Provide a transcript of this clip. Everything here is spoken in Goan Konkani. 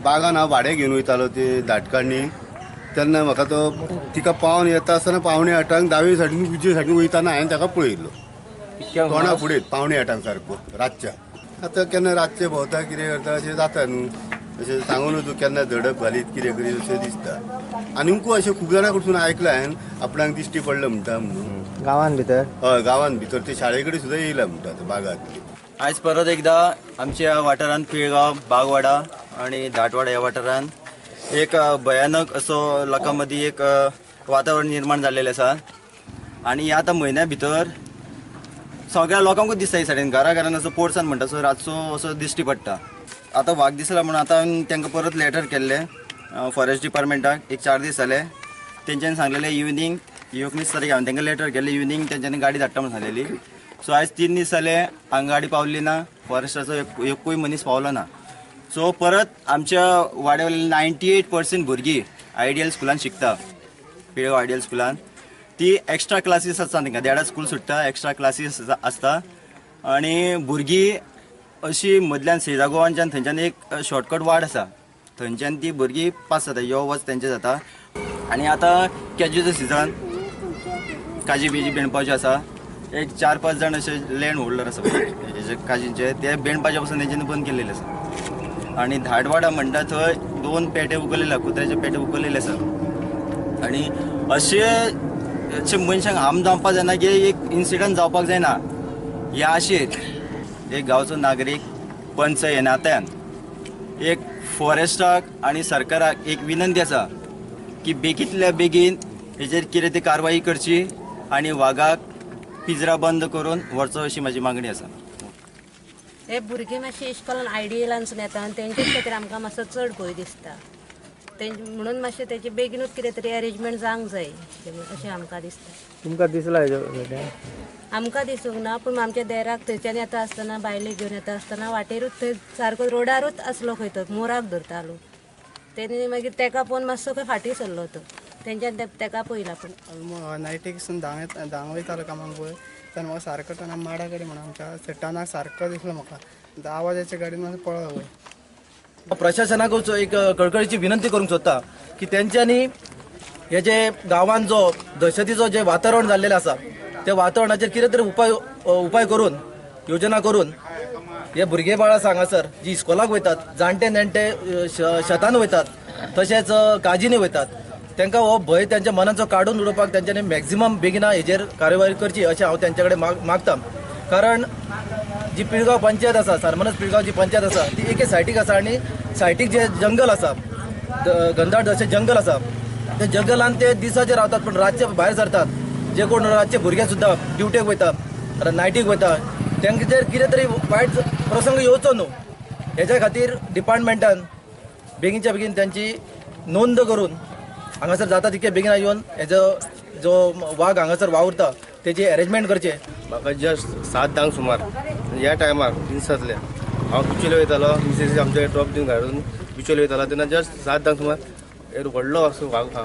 बागान हांव भाडें घेवन वयतालो ते धाटकांनी, तेन्ना म्हाका तो तिका पावन येता आसतना 7:45 दावे सायडीन उजवे सायडीन वयताना हांवें ताका पळयल्लो तोंडा फुडें 7:45 सारको रातच्या. आतां केन्ना रातचें भोंवता कितें करता अशें जाता न्हू, अशें सांगून तूं केन्ना झडप घालीत कितें करीत अशें दिसता. आनीकूय अशें खूब जाणां कडसून आयकलां हांवें, आपणाक दिश्टी पडलें म्हणटा म्हणून गांवान भितर. हय, गांवान भितर ते शाळे कडेन सुद्दां येयला म्हणटा बागांतली. आयज परत एकदा आमच्या वाठारांत पिळगांव, बागवाडा आनी धाटवाडा ह्या वाठारांत एक भयानक असो लोकां मदीं एक वातावरण निर्माण जाल्लेलें आसा. आनी ह्या आतां म्हयन्या भितर सगळ्या लोकांकूच दिसता ही सायडीन घरा घरान असो पोरसान म्हणटा सो रातचो असो दिश्टी पडटा. आतां वाग दिसला म्हणून आतां तांकां परत लेटर केल्लें फॉरेस्ट डिपार्टमेंटाक, एक 4 दीस जाले. तेंच्यांनी सांगलेलें इवनींग 19 तारीख हांवें तांकां लेटर केल्लें, इवनींग तेंच्यांनी गाडी धाडटा म्हणून सांगलेली. सो आयज 3 दीस जाले हांगा गाडी पावली ना, फॉरेस्टाचो एकूय मनीस पावलो ना. सो परत आमच्या वाड्या वयले 98% भुरगीं आयडियल स्कुलान शिकता, पिळगांव आयडियल स्कुलान. ती एक्स्ट्रा क्लासीस आसता तांकां, देडा स्कूल सुट्टा, एक्स्ट्रा क्लासीस आसता. आनी भुरगीं अशी मदल्यान सेजागोवानच्यान थंयच्यान एक शॉर्टकट वाड आसा, थंयच्यान ती भुरगीं पास जाता, यो वच तेंचें जाता. आनी आतां कॅज्यूचो सिजन, काजी बिजी बेणपाच्यो आसा, एक 4-5 जाण अशे लँड होल्डर आसा हेजे काजींचे, ते बेणपाचे पसून तेंच्यांनी बंद केल्लेले आसा. आनी धाडवाडा म्हणटा थंय 2 पेटे उखललेले, कुत्र्याचे पेटे उखललेले आसा. आनी अशे अशे मनशांक हार्म जावपाक जायना की एक इन्सिडंट जावपाक जायना ह्या आशेर एक गांवचो नागरीक पंच ह्या नात्यान एक फॉरेस्टाक आनी सरकाराक एक विनंती आसा की बेगींतल्या बेगीन हेजेर कितें ती कारवाई करची आनी वागाक पिंजरा बंद करून व्हरचो अशी म्हाजी मागणी आसा. हे भुरगीं मातशें इश्कोलान आयडियलानसून येता आनी तेंचेच खातीर आमकां मातसो चड भंय दिसता, म्हणून मातशें तेचे बेगीनूच कितें तरी अरेंजमेंट जावंक जाय अशें आमकां दिसता. तुमकां दिसला? आमकां दिसूंक ना, पूण आमच्या देराक थंयच्यान येता आसतना बायलेक घेवन येता आसतना वाटेरूच थंय सारको रोडारूच आसलो खंय तो मोराक धरतालो, तेणी मागीर तेका पळोवन मातसो खंय फाटीं सरलो तो, तेंच्यान तेका पळयला. पूण नायटीक सून धांक वयतालो कामाक पळय, तेन्ना म्हाका सारको टना माडा कडेन म्हणून आमच्या टनाक सारको दिसलो म्हाका, आवाजाच्या गाडयेन मातसो पळ्ळो पळय. प्रशासनाकूच एक कळकळीची विनंती करूंक सोदता की तेंच्यांनी हे जे गांवांत जो दहशतीचो जे वातावरण जाल्लेलें आसा त्या वातावरणाचेर कितें तरी उपाय करून योजना करून हे भुरगे बाळां हांगासर जी इस्कोलाक वयतात, जाणटे नेणटे शेतान वयतात, तशेंच काजींनी वयतात, तांकां हो भंय त्यांच्या मनाचो काडून उडोवपाक तेंच्यांनी मॅक्झिमम बेगिना हेजेर कारवाई करची अशें हांव तेंच्या कडेन मागता. कारण जी पिळगांव पंचायत आसा, सारमनस पिळगांव जी पंचायत आसा ती एके सायटीक आसा आनी सायटीक जे जंगल आसा, गंधार जशें जंगल आसा त्या जंगलान ते दिसाचे रावतात पूण रातचे भायर सरतात. जे कोण रातचे भुरगे सुद्दां ड्युटेक वयता, नायटीक वयता, तांचेर कितें तरी वायट प्रसंग येवचो न्हू हेच्या खातीर डिपार्टमेंटान बेगीनच्या बेगीन तांची नोंद करून हांगासर जाता तितके बेगीन येवन हेजो जो वाग हांगासर वावुरता तेजी अरेंजमेंट करचें. म्हाका जस्ट 7:10 सुमार ह्या टायमार दिसांतले हांव बिचोले वयतालो, मिसेस आमच्या ड्रॉप दिवन घालून बिचोले वयतालो तेन्ना जस्ट 7:10 सुमार एक व्हडलो असो वाग आहा,